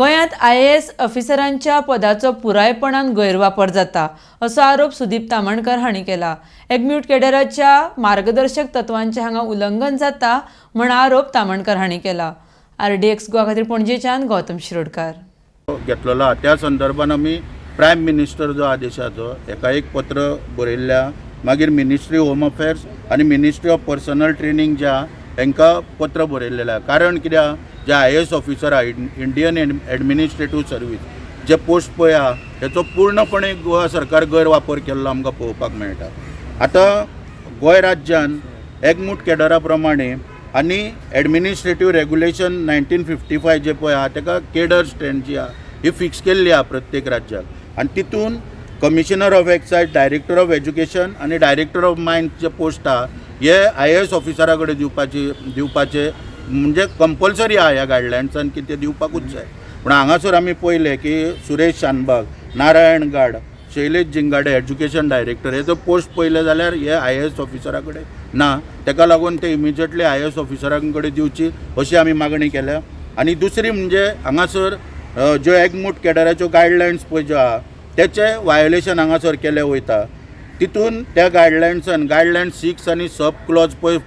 गोंयांत आयएएस ऑफिसरांच्या पदाचो पुरायपणान गैरवापर जाता असो आरोप सुदीप तामणकर हांणी केला. एगम्यूट केडराच्या मार्गदर्शक तत्वांचें हांगा उल्लंघन जाता म्हण आरोप तामणकर हांणी केला. आरडीएक्स गोवा खातीर पणजेच्यान गौतम शिरोडकार. घेतलेलो आहा. त्या संदर्भान आमी प्रायम मिनिस्टर जो आहा देशाचो हेका एक पत्र बरयल्लें आहा. मागीर मिनिस्ट्री होम अफेर्स आनी मिनिस्ट्री ऑफ पर्सनल ट्रेनींग जे आहा हेंकां पत्र बरयल्लेलें आहा. कारण कितें आहा, जे आयएएस ऑफिसर आहा, इंडियन एडमिनिस्ट्रेटीव सर्वीस जे पोस्ट पळय आहा, हेचो पूर्णपणे गोवा सरकार गैरवापर केल्लो आमकां पळोवपाक मेळटा. आतां गोंय राज्यान एगमूट केडरा प्रमाणे आनी एडमिनिस्ट्रेटीव रेगुलेशन 1955 जे पळय आहा, तेका केडर स्ट्रेंथ जी आहा ही फिक्स केल्ली आहा प्रत्येक राज्याक आनी तितून Commissioner of Excise, Director of Education आनी director of mines J post आहा हे आयएएस ऑफिसरा कडेन दिवपाचे म्हणजे कंपल्सरी आहा ह्या गायडलायन्सान की ते दिवपाकूच जाय. पूण हांगासर आमी पळयलें की सुरेश शानबाग, नारायण गाड, शैलेश जिंगाडे एज्युकेशन डायरेक्टर हे जर पोस्ट पळयले जाल्यार हे आयएएस ऑफिसरा कडेन ना. तेका लागून ते इमिजिएटली आयएएस ऑफिसरां कडेन दिवची अशी आमी मागणी केल्या. आनी दुसरी म्हणजे हांगासर ज्यो एगमूट केडराच्यो गायडलायन्स पळय ज्यो आहा तेचें वायोलेशन हांगासर केलें वयता. तितून त्या गायडलायन्सान गायडलायन 6 आनी सब क्लॉज पळय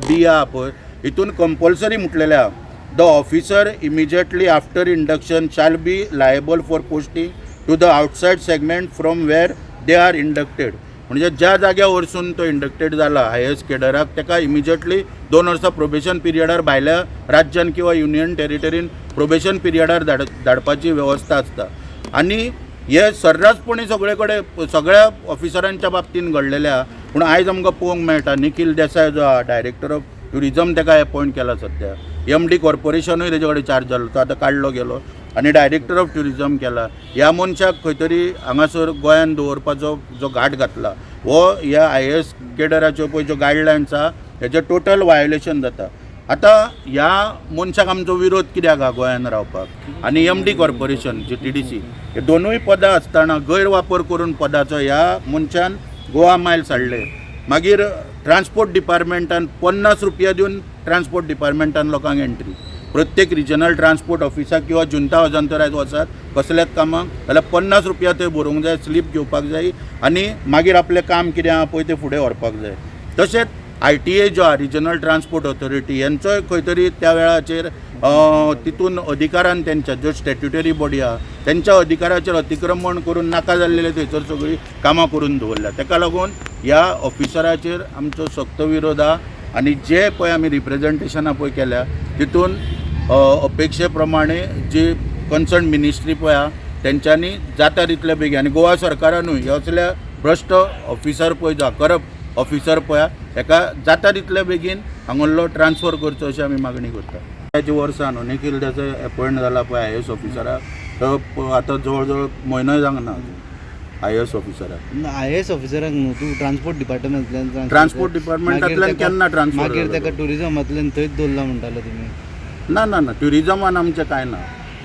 बी आहा पळय, हितून कंपल्सरी म्हटलेलें आहा, the officer immediately after induction shall be liable for posting to the outside segment from where they are inducted. म्हणजे ज्या जाग्या वरसून तो इंडक्टेड जाला आयएएस केडराक, तेका इमिजिएटली 2 वर्सां प्रोबेशन पिरियडार भायल्या राज्यान किंवा युनियन टेरिटरीन प्रोबेशन पिरियडार धाडपाची वेवस्था आसता. आनी हे सर्रासपणी सगळे कडेन सगळ्या ऑफिसरांच्या बाबतीन घडलेलें आहा. पूण आयज आमकां पळोवंक मेळटा, निखील देसाय जो आहा डायरेक्टर ऑफ ट्युरिजम, तेका एपॉयंट केला सद्या. एमडी कॉर्पोरेशनूय तेजे कडेन चार्ज जालो, तो आतां काडलो गेलो आनी डायरेक्टर ऑफ ट्युरिजम केला. ह्या मनशाक खंय तरी हांगासर गोंयान दवरपाचो जो घाट घातला हो ह्या आयएएस केडराच्यो पळय ज्यो गायडलायन्स आहा हेजें टोटल वायोलेशन जाता. आतां ह्या मनशाक आमचो विरोध कित्याक आहा गोंयान रावपाक आनी एमडी कॉर्पोरेशन, जीटीडीसी हे दोनूय पदां आसतना गैरवापर करून पदाचो ह्या मनशान गोवा मायल्स हाडले. मागीर ट्रान्सपोर्ट डिपार्टमेंटान 50 रुपया दिवन ट्रान्सपोर्ट डिपार्टमेंटान लोकांक एंट्री. प्रत्येक रिजनल ट्रान्सपोर्ट ऑफिसाक किंवा जुंता हावजान तर आयज वचात कसल्याच कामाक जाल्यार 50 रुपया थंय भरूंक जाय, स्लीप घेवपाक जाय आनी मागीर आपलें काम कितें आहा पळय तें फुडें व्हरपाक जाय. तशेंच आयटीए जो आहा, रिजनल ट्रान्सपोर्ट ऑथॉरिटी, हेंचोय खंय तरी त्या वेळाचेर तितून अधिकारान तेंच्या ज्यो स्टॅट्युटरी बॉडी आहा तेंच्या अधिकाराचेर अतिक्रमण करून नाका जाल्लेले थंयसर सगळीं कामां करून दवरल्या. तेका लागून ह्या ऑफिसराचेर आमचो सक्त विरोध आहा. आनी जे पळय आमी रिप्रेजेंटेशनां पळय केल्या तितून अपेक्षे प्रमाणे जी कन्सर्न मिनिस्ट्री पळय आहा तेंच्यांनी जाता तितले बेगीन आनी गोवा सरकारानूय हे असल्या भ्रश्ट ऑफिसर पळय जो करप्ट ऑफिसर पळय आहा हेका जाता तितले बेगीन हांगसरलो ट्रान्सफर करचो अशी आमी मागणी करता. त्याच्या वर्सा न्हू निखील देसाय एपॉयंट जाला पळय आयएएस ऑफिसराक, तो आतां जवळ जवळ म्हयनोय जावंक ना अजून आयएएस ऑफिसराक. आयएएस ऑफिसराक न्हू, तूं ट्रान्सपोर्ट डिपार्टमेंटांतल्यान. ट्रान्सपोर्ट डिपार्टमेंटांतल्यान केन्ना ट्रान्सफर मागीर जालो ताका तो? टुरिजमांतल्यान थंयच दवरला म्हणटाले तुमी. ना ना ना, ट्युरिजमान आमचें कांय ना,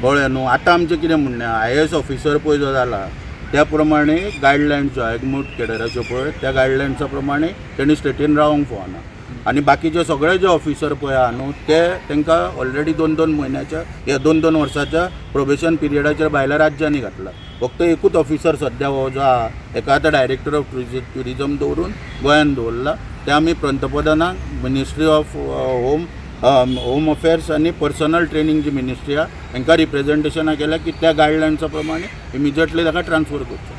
कळ्ळें न्हू. आतां आमचें कितें म्हणणें, आयएएस ऑफिसर पळय जो जाला त्या प्रमाणे गायडलायन्स ज्यो एगमूट केडराच्यो पळय त्या गायडलायन्सा प्रमाणे तेणी स्टेटीन रावंक फावना. आनी बाकीचे सगळे जे ऑफिसर पळय आहा न्हू ते तांकां ऑलरेडी दोन दोन म्हयन्याच्या या दोन दोन वर्साच्या प्रोबेशन पिरियडाचेर भायल्या राज्यांनी घातला. फक्त एकूच ऑफिसर सद्या हो जो आहा हेका आतां डायरेक्टर ऑफ ट्युरिजम दवरून गोंयान दवरला. ते आमी पंतप्रधानाक, ministry of home home affairs आनी पर्सनल ट्रेनींग जी मिनिस्ट्री आहा हेंकां रिप्रेजेंटेशनां केल्या की त्या गायडलायन्सा प्रमाणे इमिजिएटली ताका ट्रान्सफर करचो.